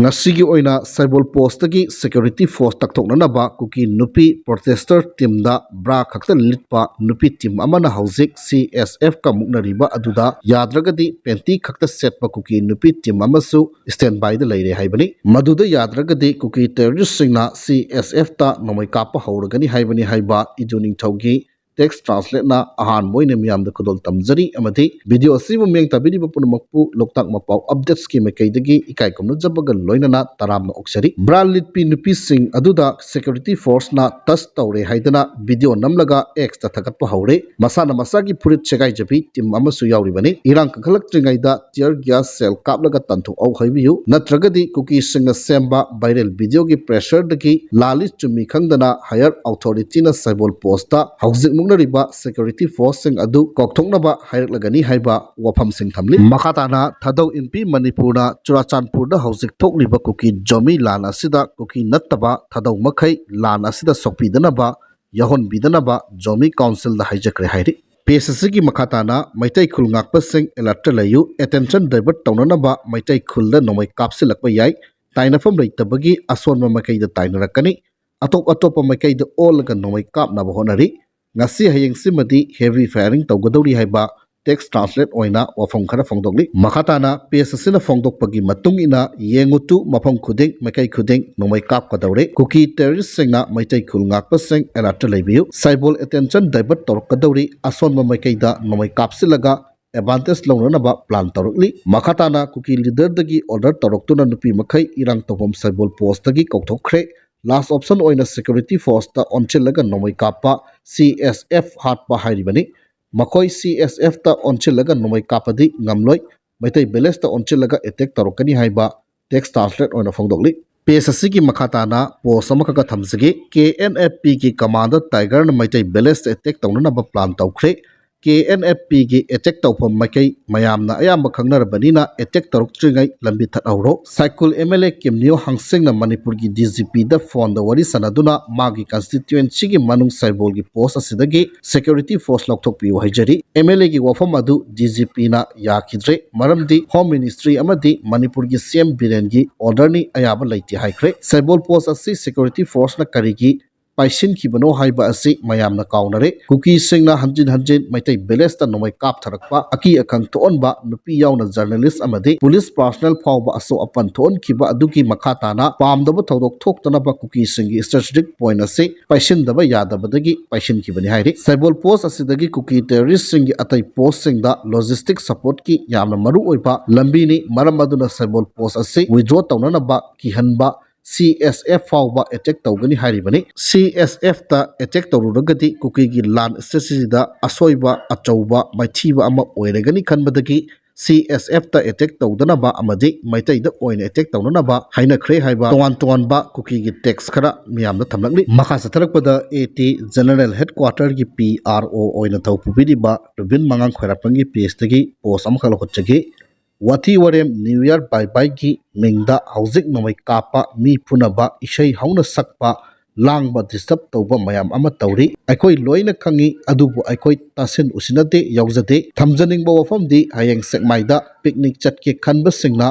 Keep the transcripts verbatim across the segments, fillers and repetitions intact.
ꯉꯁꯤꯒꯤ ꯑꯣꯏꯅ ꯁꯩꯕꯣꯜ ꯄꯣꯁꯇꯒꯤ security force ꯇꯛꯊꯣꯛꯅꯅꯕ ꯀꯨꯀꯤ ꯅꯨꯄꯤ ꯄ꯭ꯔꯣꯇꯦꯁꯇꯔ ꯇꯤꯝꯗ ꯕ꯭ꯔꯥ ꯈꯛꯇ ꯂꯤꯠꯄ ꯅꯨꯄꯤ ꯇꯤꯝ ꯑꯃꯅ ꯍꯧꯖꯤꯛ ꯁꯤ ꯑꯦꯁ ꯑꯦꯐꯀ ꯃꯨꯛꯅꯔꯤꯕ ꯑꯗꯨꯗ ꯌꯥꯗ꯭ꯔꯒꯗꯤ ꯄꯦꯟꯇꯤ ꯈꯛꯇ ꯁꯦꯠꯄ ꯀꯨꯀꯤ ꯅꯨꯄꯤ ꯇꯤꯝ ꯑꯃꯁꯨ ꯁ꯭ꯇꯦꯟ ꯕꯥꯏꯗ ꯂꯩꯔꯦ ꯍꯥꯏꯕꯅꯤ꯫ ꯃꯗꯨꯗ ꯌꯥꯗ꯭ꯔꯒꯗꯤ ꯀꯨꯀꯤ ꯇꯦꯔꯣꯔꯤꯁꯁꯤꯡꯅ ꯁꯤ ꯑꯦꯁ ꯑꯦꯐꯇ ꯅꯣꯡꯃꯩ ꯀꯥꯞꯄ ꯍꯧꯔꯒꯅꯤ ꯍꯥꯏꯕꯅꯤ ꯍꯥꯏꯕ ꯏꯗꯨ ꯅꯤꯡꯊꯧꯒꯤ ꯇꯦꯛꯁ ꯇ꯭ꯔꯥꯟꯁꯂꯦꯠꯅ ꯑꯍꯥꯟꯕ ꯑꯣꯏꯅ ꯃꯤꯌꯥꯝꯗ ꯈꯨꯗꯣꯜ ꯇꯝꯖꯔꯤ ꯑꯃꯗꯤ ꯚꯤꯗꯤꯑꯣ ꯑꯁꯤꯕꯨ ꯃꯤꯠꯌꯦꯡ ꯇꯥꯕꯤꯔꯤꯕ ꯄꯨꯝꯅꯃꯛꯄꯨ ꯂꯣꯛꯇꯥꯛ ꯃꯄꯥꯎ ꯑꯞꯗꯦꯠꯁꯀꯤ ꯃꯥꯏꯀꯩꯗꯒꯤ ꯏꯀꯥꯏ ꯈꯨꯝꯅꯖꯕꯒ ꯂꯣꯏꯅꯅ ꯇꯔꯥꯝꯅ ꯑꯣꯛꯆꯔꯤ꯫ ꯕ꯭ꯔꯥ ꯂꯤꯠꯄꯤ ꯅꯨꯄꯤꯁꯤꯡ ꯑꯗꯨꯗ ꯁꯦꯀ꯭ꯌꯨꯔꯤꯇꯤ ꯐꯣꯔꯁꯅ ꯇꯁ ꯇꯧꯔꯦ ꯍꯥꯏꯗꯅ ꯚꯤꯗꯤꯑꯣ ꯅꯝꯂꯒ ꯑꯦꯛꯁꯇ ꯊꯥꯒꯠꯄ ꯍꯧꯔꯦ꯫ ꯃꯁꯥꯅ ꯃꯁꯥꯒꯤ ꯐꯨꯔꯤꯠ ꯁꯦꯒꯥꯏꯖꯕꯤ ꯇꯤꯝ ꯑꯃꯁꯨ ꯌꯥꯎꯔꯤꯕꯅꯤ꯫ ꯏꯔꯥꯡ ꯀꯟꯈꯠꯂꯛꯇ꯭ꯔꯤꯉꯩꯗ ꯇꯤꯌꯔ ꯒ꯭ꯌꯥꯁ ꯁꯦꯜ ꯀꯥꯞꯂꯒ ꯇꯥꯟꯊꯣꯛꯍꯧ ꯍꯥꯏꯕꯤꯌꯨ, ꯅꯠꯇ꯭ꯔꯒꯗꯤ ꯀꯨꯀꯤꯁꯤꯡꯅ ꯁꯦꯝꯕ ꯚꯥꯏꯔꯦꯜ ꯚꯤꯗꯤꯑꯣꯒꯤ ꯄ꯭ꯔꯦꯁꯔꯗꯒꯤ ꯂꯥꯜꯂꯤ ꯆꯨꯝꯃꯤ ꯈꯪꯗꯅ ꯍꯥꯌꯔ ꯑꯣꯊꯣꯔꯤꯇꯤꯅ ꯁꯩꯕꯣꯜ ꯄꯣꯁꯇ ꯍꯧꯖꯤꯛ ꯃꯨꯛꯅꯔꯤꯕ ꯁꯦꯀ꯭ꯌꯨꯔꯤꯇꯤ ꯐꯣꯔꯁꯁꯤꯡ ꯑꯗꯨ ꯀꯥꯎꯊꯣꯛꯅꯕ ꯍꯥꯏꯔꯛꯂꯒꯅꯤ ꯍꯥꯏꯕ ꯋꯥꯐꯝꯁꯤꯡ ꯊꯝꯂꯤ꯫ ꯃꯈꯥ ꯇꯥꯅ ꯊꯥꯗꯧ ꯏꯟꯄꯤ ꯃꯅꯤꯄꯨꯔꯅ ꯆꯨꯔꯥꯆꯥꯟꯄꯨꯔꯗ ꯍꯧꯖꯤꯛ ꯊꯣꯛꯂꯤꯕ ꯀꯨꯀꯤ ꯖꯣꯃꯤ ꯂꯥꯟ ꯑꯁꯤꯗ ꯀꯨꯀꯤ ꯅꯠꯇꯕ ꯊꯥꯗꯧ ꯃꯈꯩ ꯂꯥꯟ ꯑꯁꯤꯗ ꯁꯣꯛꯄꯤꯗꯅꯕ, ꯌꯥꯎꯍꯟꯕꯤꯗꯅꯕ ꯖꯣꯃꯤ ꯀꯥꯎꯟꯁꯤꯜꯗ ꯍꯥꯏꯖꯈ꯭ꯔꯦ ꯍꯥꯏꯔꯤ꯫ ꯄꯦꯖ ꯑꯁꯤꯒꯤ ꯃꯈꯥ ꯇꯥꯅ ꯃꯩꯇꯩ ꯈꯨꯜ ꯉꯥꯛꯄꯁꯤꯡ ꯑꯦꯂꯔꯠꯇ ꯂꯩꯌꯨ, ꯑꯦꯇꯦꯟꯁꯟ ꯗꯥꯏꯚꯔꯠ ꯇꯧꯅꯅꯕ ꯃꯩꯇꯩ ꯈꯨꯜꯗ ꯅꯣꯡꯃꯩ ꯀꯥꯞꯁꯤꯜꯂꯛꯄ ꯌꯥꯏ, ꯇꯥꯏꯅꯐꯝ ꯂꯩꯇꯕꯒꯤ ꯑꯁꯣꯟꯕ ꯃꯥꯏꯀꯩꯗ ꯇꯥꯏꯅꯔꯛꯀꯅꯤ, ꯑꯇꯣꯞ ꯑꯇꯣꯞꯄ ꯃꯥꯏꯀꯩꯗ ꯑꯣꯜꯂꯒ ꯅꯣꯡꯃꯩ ꯀꯥꯞꯅꯕ ꯍꯣꯠꯅꯔꯤ꯫ ꯉꯁꯤ ꯍꯌꯦꯡꯁꯤꯃꯗꯤ ꯍꯦꯚꯤ ꯐꯥꯌꯔꯤꯡ ꯇꯧꯒꯗꯧꯔꯤ ꯍꯥꯏꯕ ꯇꯦꯛꯁ ꯇ꯭ꯔꯥꯟꯁꯂꯦꯠ ꯑꯣꯏꯅ ꯋꯥꯐꯝ ꯈꯔ ꯐꯣꯡꯗꯣꯛꯂꯤ꯫ ꯃꯈꯥ ꯇꯥꯅ ꯄꯦꯖ ꯑꯁꯤꯅ ꯐꯣꯡꯗꯣꯛꯄꯒꯤ ꯃꯇꯨꯡ ꯏꯟꯅ ꯌꯦꯡꯉꯨꯇꯨ ꯃꯐꯝ ꯈꯨꯗꯤꯡ, ꯃꯥꯏꯀꯩ ꯈꯨꯗꯤꯡ ꯅꯣꯡꯃꯩ ꯀꯥꯞꯀꯗꯧꯔꯦ꯫ ꯀꯨꯀꯤ ꯇꯦꯔꯣꯔꯤꯁꯁꯤꯡꯅ ꯃꯩꯇꯩ ꯈꯨꯜ ꯉꯥꯛꯄꯁꯤꯡ ꯑꯦꯂꯔꯠꯇ ꯂꯩꯕꯤꯌꯨ꯫ ꯁꯩꯕꯣꯜ ꯑꯦꯇꯦꯟꯁꯟ ꯗꯥꯏꯚꯔꯠ ꯇꯧꯔꯛꯀꯗꯧꯔꯤ꯫ ꯑꯁꯣꯟꯕ ꯃꯥꯏꯀꯩꯗ ꯅꯣꯡꯃꯩ ꯀꯥꯞꯁꯤꯜꯂꯒ ꯑꯦꯗꯚꯥꯟꯇꯦꯖ ꯂꯧꯅꯅꯕ ꯄ꯭ꯂꯥꯟ ꯇꯧꯔꯛꯂꯤ꯫ ꯃꯈꯥ ꯇꯥꯅ ꯀꯨꯀꯤ ꯂꯤꯗꯔꯗꯒꯤ ꯑꯣꯔꯗꯔ ꯇꯧꯔꯛꯇꯨꯅ ꯅꯨꯄꯤ ꯃꯈꯩ ꯏꯔꯥꯡ ꯇꯧꯐꯝ ꯁꯩꯕꯣꯜ ꯄꯣꯁꯇꯒꯤ ꯀꯧꯊꯣꯛꯈ꯭ꯔꯦ꯫ ꯂꯥꯁ ꯑꯣꯞꯁꯟ ꯑꯣꯏꯅ ꯁꯦꯀ꯭ꯌꯨꯔꯤꯇꯤ ꯐꯣꯔꯁꯇ ꯑꯣꯟꯁꯤꯜꯂꯒ ꯅꯣꯡꯃꯩ ꯀꯥꯞꯄ, ꯁꯤ ꯑꯦꯁ ꯑꯦꯐ ꯍꯥꯠꯄ ꯍꯥꯏꯔꯤꯕꯅꯤ꯫ ꯃꯈꯣꯏ ꯁꯤ ꯑꯦꯁ ꯑꯦꯐꯇ ꯑꯣꯟꯁꯤꯜꯂꯒ ꯅꯣꯡꯃꯩ ꯀꯥꯞꯄꯗꯤ ꯉꯝꯂꯣꯏ꯫ ꯃꯩꯇꯩ ꯚꯤꯂꯦꯖꯇ ꯑꯣꯟꯁꯤꯜꯂꯒ ꯑꯦꯇꯦꯛ ꯇꯧꯔꯛꯀꯅꯤ ꯍꯥꯏꯕ ꯇꯦꯛꯁ ꯇ꯭ꯔꯥꯟꯁꯂꯦꯠ ꯑꯣꯏꯅ ꯐꯣꯡꯗꯣꯛꯂꯤ꯫ ꯄꯦꯖ ꯑꯁꯤꯒꯤ ꯃꯈꯥ ꯇꯥꯅ ꯄꯣꯁ ꯑꯃꯈꯛꯀ ꯊꯝꯖꯒꯦ꯫ ꯀꯦ ꯑꯦꯟ ꯑꯦꯐ ꯄꯤꯒꯤ ꯀꯃꯥꯟꯗꯔ ꯇꯥꯏꯒꯔꯅ ꯃꯩꯇꯩ ꯚꯤꯂꯦꯖꯇ ꯑꯦꯇꯦꯛ ꯇꯧꯅꯅꯕ ꯄ꯭ꯂꯥꯟ ꯇꯧꯈ꯭ꯔꯦ꯫ ꯀꯦ ꯑꯦꯟ ꯑꯦꯐ ꯄꯤꯒꯤ ꯑꯦꯇꯦꯛ ꯇꯧꯐꯝ ꯃꯥꯏꯀꯩ ꯃꯌꯥꯝꯅ ꯑꯌꯥꯝꯕ ꯈꯪꯅꯔꯕꯅꯤꯅ ꯑꯦꯇꯦꯛ ꯇꯧꯔꯛꯇ꯭ꯔꯤꯉꯩ ꯂꯝꯕꯤ ꯊꯠꯍꯧꯔꯣ꯫ ꯁꯥꯏꯀꯨꯜ ꯑꯦꯝ ꯑꯦꯜ ꯑꯦ ꯀꯤꯝꯅꯤꯌꯣ ꯍꯥꯡꯁꯦꯡꯅ ꯃꯅꯤꯄꯨꯔꯒꯤ ꯗꯤ ꯖꯤ ꯄꯤꯗ ꯐꯣꯟꯗ ꯋꯥꯔꯤ ꯁꯥꯟꯅꯗꯨꯅ ꯃꯥꯒꯤ ꯀꯟꯁꯇꯤꯇ꯭ꯋꯦꯟꯁꯤꯒꯤ ꯃꯅꯨꯡ ꯁꯥꯏꯕꯣꯜꯒꯤ ꯄꯣꯁ ꯑꯁꯤꯗꯒꯤ ꯁꯦꯀ꯭ꯌꯨꯔꯤꯇꯤ ꯐꯣꯔꯁ ꯂꯧꯊꯣꯛꯄꯤꯌꯨ ꯍꯥꯏꯖꯔꯤ꯫ ꯑꯦꯝ ꯑꯦꯜ ꯑꯦꯒꯤ ꯋꯥꯐꯝ ꯑꯗꯨ ꯗꯤ ꯖꯤ ꯄꯤꯅ ꯌꯥꯈꯤꯗ꯭ꯔꯦ, ꯃꯔꯝꯗꯤ ꯍꯣꯝ ꯃꯤꯅꯤꯁꯇ꯭ꯔꯤ ꯑꯃꯗꯤ ꯃꯅꯤꯄꯨꯔꯒꯤ ꯁꯤ ꯑꯦꯝ ꯕꯤꯔꯦꯟꯒꯤ ꯑꯣꯔꯗꯔꯅꯤ, ꯑꯌꯥꯕ ꯂꯩꯇꯦ ꯍꯥꯏꯈ꯭ꯔꯦ꯫ ꯁꯥꯏꯕꯣꯜ ꯄꯣꯁ ꯑꯁꯤ ꯁꯦꯀ꯭ꯌꯨꯔꯤꯇꯤ ꯐꯣꯔꯁꯅ ꯀꯔꯤꯒꯤ ꯄꯥꯏꯁꯤꯟꯈꯤꯕꯅꯣ ꯍꯥꯏꯕ ꯑꯁꯤ ꯃꯌꯥꯝꯅ ꯀꯥꯎꯅꯔꯦ꯫ ꯀꯨꯀꯤꯁꯤꯡꯅ ꯍꯟꯖꯤꯟ ꯍꯟꯖꯤꯟ ꯃꯩꯇꯩ ꯚꯤꯂꯦꯖꯇ ꯅꯣꯡꯃꯩ ꯀꯥꯞꯊꯔꯛꯄ, ꯑꯀꯤ ꯑꯈꯪ ꯊꯣꯛꯍꯟꯕ, ꯅꯨꯄꯤ ꯌꯥꯎꯅ ꯖꯔꯅꯦꯂꯤꯁ ꯑꯃꯗꯤ ꯄꯨꯂꯤꯁ ꯄꯥꯔꯁꯅꯦꯜ ꯐꯥꯎꯕ ꯑꯁꯣꯛ ꯑꯄꯟ ꯊꯣꯛꯍꯟꯈꯤꯕ ꯑꯗꯨꯒꯤ ꯃꯈꯥ ꯇꯥꯅ ꯄꯥꯝꯗꯕ ꯊꯧꯗꯣꯛ ꯊꯣꯛꯇꯅꯕ ꯀꯨꯀꯤꯁꯤꯡꯒꯤ ꯏꯁꯇ꯭ꯔꯦꯇꯦꯖꯤꯛ ꯄꯣꯏꯟꯠ ꯑꯁꯤ ꯄꯥꯏꯁꯤꯟꯗꯕ ꯌꯥꯗꯕꯗꯒꯤ ꯄꯥꯏꯁꯤꯟꯈꯤꯕꯅꯤ ꯍꯥꯏꯔꯤ꯫ ꯁꯥꯏꯕꯣꯜ ꯄꯣꯁ ꯑꯁꯤꯗꯒꯤ ꯀꯨꯀꯤ ꯇꯦꯔꯣꯔꯤꯁꯁꯤꯡꯒꯤ ꯑꯇꯩ ꯄꯣꯁꯁꯤꯡꯗ ꯂꯣꯖꯤꯁꯇꯤꯛ ꯁꯄꯣꯔꯠꯀꯤ ꯌꯥꯝꯅ ꯃꯔꯨ ꯑꯣꯏꯕ ꯂꯝꯕꯤꯅꯤ, ꯃꯔꯝ ꯑꯗꯨꯅ ꯁꯥꯏꯕꯣꯜ ꯄꯣꯁ ꯑꯁꯤ ꯋꯤꯗ꯭ꯔꯣ ꯇꯧꯅꯅꯕ ꯀꯤꯍꯟꯕ, ꯁꯤ ꯑꯦꯁ ꯑꯦꯐ ꯐꯥꯎꯕ ꯑꯦꯇꯦꯛ ꯇꯧꯒꯅꯤ ꯍꯥꯏꯔꯤꯕꯅꯤ꯫ ꯁꯤ ꯑꯦꯁ ꯑꯦꯐꯇ ꯑꯦꯇꯦꯛ ꯇꯧꯔꯨꯔꯒꯗꯤ ꯀꯨꯀꯤꯒꯤ ꯂꯥꯟ ꯁ꯭ꯇ꯭ꯔꯦꯇꯦꯖꯤꯗ ꯑꯁꯣꯏꯕ ꯑꯆꯧꯕ ꯃꯥꯏꯊꯤꯕ ꯑꯃ ꯑꯣꯏꯔꯒꯅꯤ ꯈꯟꯕꯗꯒꯤ ꯁꯤ ꯑꯦꯁ ꯑꯦꯐꯇ ꯑꯦꯇꯦꯛ ꯇꯧꯗꯅꯕ ꯑꯃꯗꯤ ꯃꯩꯇꯩꯗ ꯑꯣꯏꯅ ꯑꯦꯇꯦꯛ ꯇꯧꯅꯅꯕ ꯍꯥꯏꯅꯈ꯭ꯔꯦ ꯍꯥꯏꯕ ꯇꯣꯉꯥꯟ ꯇꯣꯉꯥꯟꯕ ꯀꯨꯀꯤꯒꯤ ꯇꯦꯛꯁ ꯈꯔ ꯃꯤꯌꯥꯝꯗ ꯊꯝꯂꯛꯂꯤ꯫ ꯃꯈꯥ ꯆꯠꯊꯔꯛꯄꯗ ꯑꯦ ꯇꯤ ꯖꯦꯅꯔꯦꯜ ꯍꯦꯗꯀ꯭ꯋꯥꯇꯔꯒꯤ ꯄꯤ ꯑꯥꯔ ꯑꯣ ꯑꯣꯏꯅ ꯊꯧ ꯄꯨꯕꯤꯔꯤꯕ ꯔꯨꯕꯤꯟ ꯃꯉꯥꯡ ꯈ꯭ꯋꯥꯏꯔꯥꯛꯄꯝꯒꯤ ꯄꯦꯖꯇꯒꯤ ꯄꯣꯁ ꯑꯃꯈꯛ ꯂꯧꯈꯠꯆꯒꯦ꯫ ꯋꯥꯊꯤ ꯋꯥꯔꯦꯝ ꯅ꯭ꯌꯨ ꯏꯌꯔ ꯕꯥꯏ ꯕꯥꯏꯒꯤ ꯃꯤꯡꯗ ꯍꯧꯖꯤꯛ ꯅꯣꯡꯃꯩ ꯀꯥꯞꯄ, ꯃꯤ ꯐꯨꯅꯕ, ꯏꯁꯩ ꯍꯧꯅ ꯁꯛꯄ, ꯂꯥꯡꯕ, ꯗꯤꯁꯇꯔꯕ ꯇꯧꯕ ꯃꯌꯥꯝ ꯑꯃ ꯇꯧꯔꯤ꯫ ꯑꯩꯈꯣꯏ ꯂꯣꯏꯅ ꯈꯪꯉꯤ, ꯑꯗꯨꯕꯨ ꯑꯩꯈꯣꯏ ꯇꯥꯁꯤꯟ ꯎꯁꯤꯟꯅꯗꯦ, ꯌꯥꯎꯖꯗꯦ꯫ ꯊꯝꯖꯅꯤꯡꯕ ꯋꯥꯐꯝꯗꯤ ꯍꯌꯦꯡ ꯁꯦꯛꯃꯥꯏꯗ ꯄꯤꯛꯅꯤꯛ ꯆꯠꯀꯦ ꯈꯟꯕꯁꯤꯡꯅ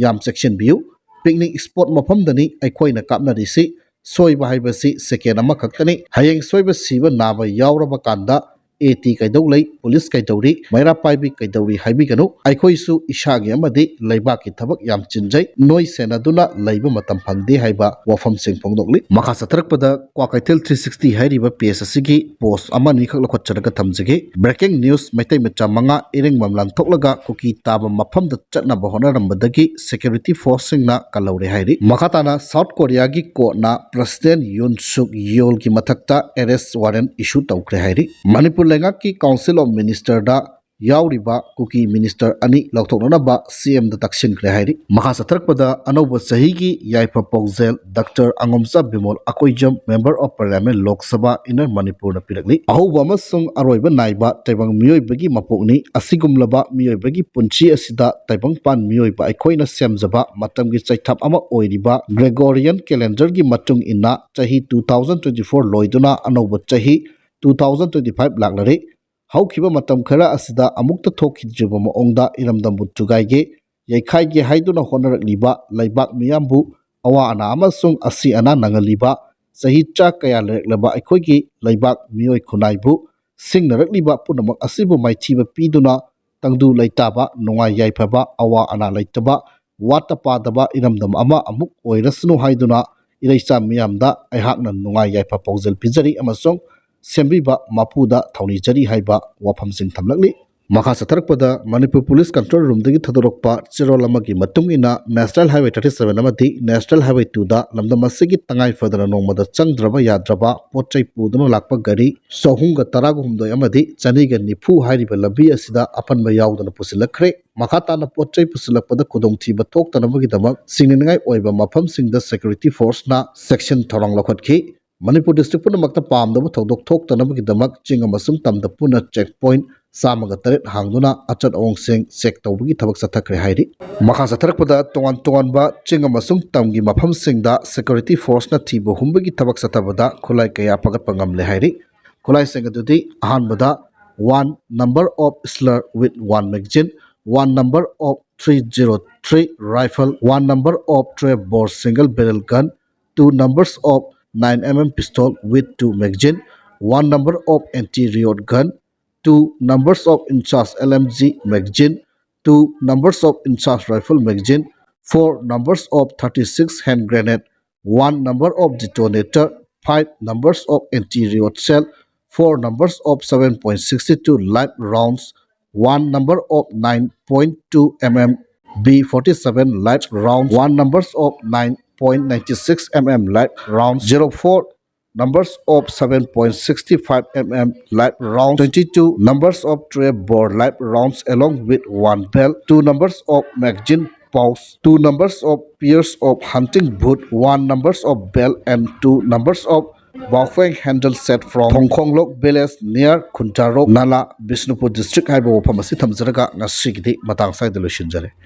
ꯌꯥꯝ ꯆꯦꯛꯁꯤꯟꯕꯤꯌꯨ꯫ ꯄꯤꯛꯅꯤꯛ ꯁ꯭ꯄꯣꯠ ꯃꯐꯝꯗꯅꯤ ꯑꯩꯈꯣꯏꯅ ꯀꯥꯞꯅꯔꯤꯁꯤ꯫ ꯁꯣꯏꯕ ꯍꯥꯏꯕꯁꯤ ꯁꯦꯀꯦꯟ ꯑꯃꯈꯛꯇꯅꯤ꯫ ꯍꯌꯦꯡ ꯁꯣꯏꯕ ꯁꯤꯕ ꯅꯥꯕ ꯌꯥꯎꯔꯕ ꯀꯥꯟꯗ ꯑꯦ ꯇꯤ ꯀꯩꯗꯧ ꯂꯩ, ꯄꯨꯂꯤꯁ ꯀꯩꯗꯧꯔꯤ, ꯃꯩꯔꯥ ꯄꯥꯏꯕꯤ ꯀꯩꯗꯧꯔꯤ ꯍꯥꯏꯕꯤꯒꯅꯨ꯫ ꯑꯩꯈꯣꯏꯁꯨ ꯏꯁꯥꯒꯤ ꯑꯃꯗꯤ ꯂꯩꯕꯥꯛꯀꯤ ꯊꯕꯛ ꯌꯥꯝ ꯆꯤꯟꯖꯩ꯫ ꯅꯣꯏ ꯁꯦꯟꯅꯗꯨꯅ ꯂꯩꯕ ꯃꯇꯝ ꯐꯪꯗꯦ ꯍꯥꯏꯕ ꯋꯥꯐꯝꯁꯤꯡ ꯐꯣꯡꯗꯣꯛꯂꯤ꯫ ꯃꯈꯥ ꯆꯠꯊꯔꯛꯄꯗ ꯀ꯭ꯋꯥꯀꯩꯊꯦꯜ ꯊ꯭ꯔꯤ ꯁꯤꯛꯁꯇꯤ ꯍꯥꯏꯔꯤꯕ ꯄꯦꯖ ꯑꯁꯤꯒꯤ ꯄꯣꯁ ꯑꯃꯅꯤꯈꯛ ꯂꯧꯈꯠꯆꯔꯒ ꯊꯝꯖꯒꯦ꯫ ꯕ꯭ꯔꯦꯀꯤꯡ ꯅ꯭ꯌꯨꯁ, ꯃꯩꯇꯩ ꯃꯆꯥ ꯃꯉꯥ ꯏꯔꯦꯡꯕꯝ ꯂꯥꯟꯊꯣꯛꯂꯒ ꯀꯨꯀꯤ ꯇꯥꯕ ꯃꯐꯝꯗ ꯆꯠꯅꯕ ꯍꯣꯠꯅꯔꯝꯕꯗꯒꯤ ꯁꯦꯀ꯭ꯌꯨꯔꯤꯇꯤ ꯐꯣꯔꯁꯁꯤꯡꯅ ꯀꯜꯍꯧꯔꯦ ꯍꯥꯏꯔꯤ꯫ ꯃꯈꯥ ꯇꯥꯅ ꯁꯥꯎꯠ ꯀꯣꯔꯤꯌꯥꯒꯤ ꯀꯣꯔꯠꯅ ꯄ꯭ꯔꯁꯤꯗꯦꯟ ꯌꯨꯟ ꯁꯨꯛ ꯌꯣꯜꯒꯤ ꯃꯊꯛꯇ ꯑꯦꯔꯦꯁ ꯋꯥꯔꯦꯟ ꯏꯁꯨ ꯇꯧꯈ꯭ꯔꯦ ꯍꯥꯏꯔꯤ꯫ ꯃꯅꯤꯄꯨꯔ ꯂꯩꯉꯥꯛꯀꯤ ꯀꯥꯎꯟꯁꯤꯜ ꯑꯣꯐ ꯃꯤꯅꯤꯁꯇꯔꯗ ꯌꯥꯎꯔꯤꯕ ꯀꯨꯀꯤ ꯃꯤꯅꯤꯁꯇꯔ ꯑꯅꯤ ꯂꯧꯊꯣꯛꯅꯅꯕ ꯁꯤ ꯑꯦꯝꯗ ꯇꯛꯁꯤꯟꯈ꯭ꯔꯦ ꯍꯥꯏꯔꯤ꯫ ꯃꯈꯥ ꯆꯠꯊꯔꯛꯄꯗ ꯑꯅꯧꯕ ꯆꯍꯤꯒꯤ ꯌꯥꯏꯐ ꯄꯥꯎꯖꯦꯜ doctor Angomcha Bimol Akoijam, Member of Parliament, Lok Sabha, inner ꯃꯅꯤꯄꯨꯔꯅ ꯄꯤꯔꯛꯂꯤ꯫ ꯑꯍꯧꯕ ꯑꯃꯁꯨꯡ ꯑꯔꯣꯏꯕ ꯅꯥꯏꯕ ꯇꯥꯏꯕꯪ ꯃꯤꯑꯣꯏꯕꯒꯤ ꯃꯄꯣꯛꯅꯤ꯫ ꯑꯁꯤꯒꯨꯝꯂꯕ ꯃꯤꯑꯣꯏꯕꯒꯤ ꯄꯨꯟꯁꯤ ꯑꯁꯤꯗ ꯇꯥꯏꯕꯪꯄꯥꯟ ꯃꯤꯑꯣꯏꯕ ꯑꯩꯈꯣꯏꯅ ꯁꯦꯝꯖꯕ ꯃꯇꯝꯒꯤ ꯆꯩꯊꯥꯞ ꯑꯃ ꯑꯣꯏꯔꯤꯕ Gregorian calendarꯒꯤ ꯃꯇꯨꯡ ꯏꯟꯅ ꯆꯍꯤ two thousand twenty four ꯂꯣꯏꯗꯨꯅ ꯑꯅꯧꯕ ꯆꯍꯤ two thousand twenty five ꯂꯥꯛꯂꯔꯦ꯫ ꯍꯧꯈꯤꯕ ꯃꯇꯝ ꯈꯔ ꯑꯁꯤꯗ ꯑꯃꯨꯛꯇ ꯊꯣꯛꯈꯤꯗ꯭ꯔꯤꯕ ꯃꯑꯣꯡꯗ ꯏꯔꯝꯗꯝꯕꯨ ꯊꯨꯒꯥꯏꯒꯦ, ꯌꯩꯈꯥꯏꯒꯦ ꯍꯥꯏꯗꯨꯅ ꯍꯣꯠꯅꯔꯛꯂꯤꯕ ꯂꯩꯕꯥꯛ ꯃꯤꯌꯥꯝꯕꯨ ꯑꯋꯥ ꯑꯅꯥ ꯑꯃꯁꯨꯡ ꯑꯁꯤ ꯑꯅꯥ ꯅꯪꯍꯜꯂꯤꯕ ꯆꯍꯤ ꯆꯥ ꯀꯌꯥ ꯂꯩꯔꯛꯂꯕ ꯑꯩꯈꯣꯏꯒꯤ ꯂꯩꯕꯥꯛ ꯃꯤꯑꯣꯏ ꯈꯨꯟꯅꯥꯏꯕꯨ ꯁꯤꯡꯅꯔꯛꯂꯤꯕ ꯄꯨꯝꯅꯃꯛ ꯑꯁꯤꯕꯨ ꯃꯥꯏꯊꯤꯕ ꯄꯤꯗꯨꯅ ꯇꯪꯗꯨ ꯂꯩꯇꯥꯕ, ꯅꯨꯡꯉꯥꯏ ꯌꯥꯏꯐꯕ, ꯑꯋꯥ ꯑꯅꯥ ꯂꯩꯇꯕ, ꯋꯥꯠꯇ ꯄꯥꯗꯕ ꯏꯔꯝꯗꯝ ꯑꯃ ꯑꯃꯨꯛ ꯑꯣꯏꯔꯁꯅꯨ ꯍꯥꯏꯗꯨꯅ ꯏꯔꯩꯆꯥ ꯃꯤꯌꯥꯝꯗ ꯑꯩꯍꯥꯛꯅ ꯅꯨꯡꯉꯥꯏ ꯌꯥꯏꯐ ꯄꯥꯎꯖꯦꯜ ꯄꯤꯖꯔꯤ ꯑꯃꯁꯨꯡ ꯁꯦꯝꯕꯤꯕ ꯃꯄꯨꯗ ꯊꯧꯅꯤꯖꯔꯤ ꯍꯥꯏꯕ ꯋꯥꯐꯝꯁꯤꯡ ꯊꯝꯂꯛꯂꯤ꯫ ꯃꯈꯥ ꯆꯠꯊꯔꯛꯄꯗ ꯃꯅꯤꯄꯨꯔ ꯄꯨꯂꯤꯁ ꯀꯟꯇ꯭ꯔꯣꯜ ꯔꯨꯝꯗꯒꯤ ꯊꯥꯗꯣꯔꯛꯄ ꯆꯦꯔꯣꯜ ꯑꯃꯒꯤ ꯃꯇꯨꯡ ꯏꯟꯅ National Highway thirty seven ꯑꯃꯗꯤ National Highway two ꯗ ꯂꯝꯗꯝ ꯑꯁꯤꯒꯤ ꯇꯉꯥꯏ ꯐꯗꯅ ꯅꯣꯡꯃꯗ ꯆꯪꯗ꯭ꯔꯕ ꯌꯥꯗ꯭ꯔꯕ ꯄꯣꯠ ꯆꯩ ꯄꯨꯗꯨꯅ ꯂꯥꯛꯄ ꯒꯥꯔꯤ ꯆꯍꯨꯝꯒ ꯇꯔꯥꯒ ꯍꯨꯝꯗꯣꯏ ꯑꯃꯗꯤ ꯆꯅꯤꯒ ꯅꯤꯐꯨ ꯍꯥꯏꯔꯤꯕ ꯂꯝꯕꯤ ꯑꯁꯤꯗ ꯑꯄꯟꯕ ꯌꯥꯎꯗꯅ ꯄꯨꯁꯤꯜꯂꯛꯈ꯭ꯔꯦ꯫ ꯃꯈꯥ ꯇꯥꯅ ꯄꯣꯠ ꯆꯩ ꯄꯨꯁꯤꯜꯂꯛꯄꯗ ꯈꯨꯗꯣꯡꯊꯤꯕ ꯊꯣꯛꯇꯅꯕꯒꯤꯗꯃꯛ ꯁꯤꯡꯅꯅꯤꯡꯉꯥꯏ ꯑꯣꯏꯕ ꯃꯐꯝꯁꯤꯡꯗ security force ꯅ ꯆꯦꯛꯁꯤꯟ ꯊꯧꯔꯥꯡ ꯂꯧꯈꯠꯈꯤ꯫ ꯃꯅꯤꯄꯨꯔ district ꯄꯨꯝꯅꯃꯛꯇ ꯄꯥꯝꯗꯕ ꯊꯧꯗꯣꯛ ꯊꯣꯛꯇꯅꯕꯒꯤꯗꯃꯛ ꯆꯤꯡ ꯑꯃꯁꯨꯡ ꯇꯝꯗ ꯄꯨꯟꯅ check point ꯆꯥꯝꯃꯒ ꯇꯔꯦꯠ ꯍꯥꯡꯗꯨꯅ ꯑꯆꯠ ꯑꯋꯣꯡꯁꯤꯡ check ꯇꯧꯕꯒꯤ ꯊꯕꯛ ꯆꯠꯊꯈ꯭ꯔꯦ ꯍꯥꯏꯔꯤ꯫ ꯃꯈꯥ ꯆꯠꯊꯔꯛꯄꯗ ꯇꯣꯉꯥꯟ ꯇꯣꯉꯥꯟꯕ ꯆꯤꯡ ꯑꯃꯁꯨꯡ ꯇꯝꯒꯤ ꯃꯐꯝꯁꯤꯡꯗ security force ꯅ ꯊꯤꯕ ꯍꯨꯝꯕꯒꯤ ꯊꯕꯛ ꯆꯠꯊꯕꯗ ꯈꯨꯠꯂꯥꯏ ꯀꯌꯥ ꯐꯒꯠꯄ ꯉꯝꯂꯦ ꯍꯥꯏꯔꯤ꯫ ꯈꯨꯠꯂꯥꯏꯁꯤꯡ ꯑꯗꯨꯗꯤ ꯑꯍꯥꯟꯕꯗ one number of slug with one magazine, one number of three zero three rifle, one number of twelve bore single barrel gun, two numbers of nine M M pistol with two magazine, one number of anti-riot gun, two numbers of in-charge L M G magazine, two numbers of in-charge rifle magazine, four numbers of thirty-six hand grenade, one number of detonator, five numbers of anti-riot shell, four numbers of seven point six two live rounds, one number of nine point two M M B forty-seven live rounds, one numbers of nine point nine six M M live rounds, zero four numbers of seven point six five mm live rounds, twenty-two numbers of twelve bore live rounds along with one belt, two numbers of magazine pouch, two numbers of pairs of hunting boot, one numbers of belt and two numbers of Baofeng handle set from Thongkhonglok village near Khuntarok Nala, Bishnupur district ꯍꯥꯏꯕ ꯋꯥꯐꯝ ꯑꯁꯤ ꯊꯝꯖꯔꯒ ꯉꯁꯤꯒꯤꯗꯤ ꯃꯇꯥꯡ ꯁ꯭ꯋꯥꯏꯗ ꯂꯣꯏꯁꯤꯟꯖꯔꯦ꯫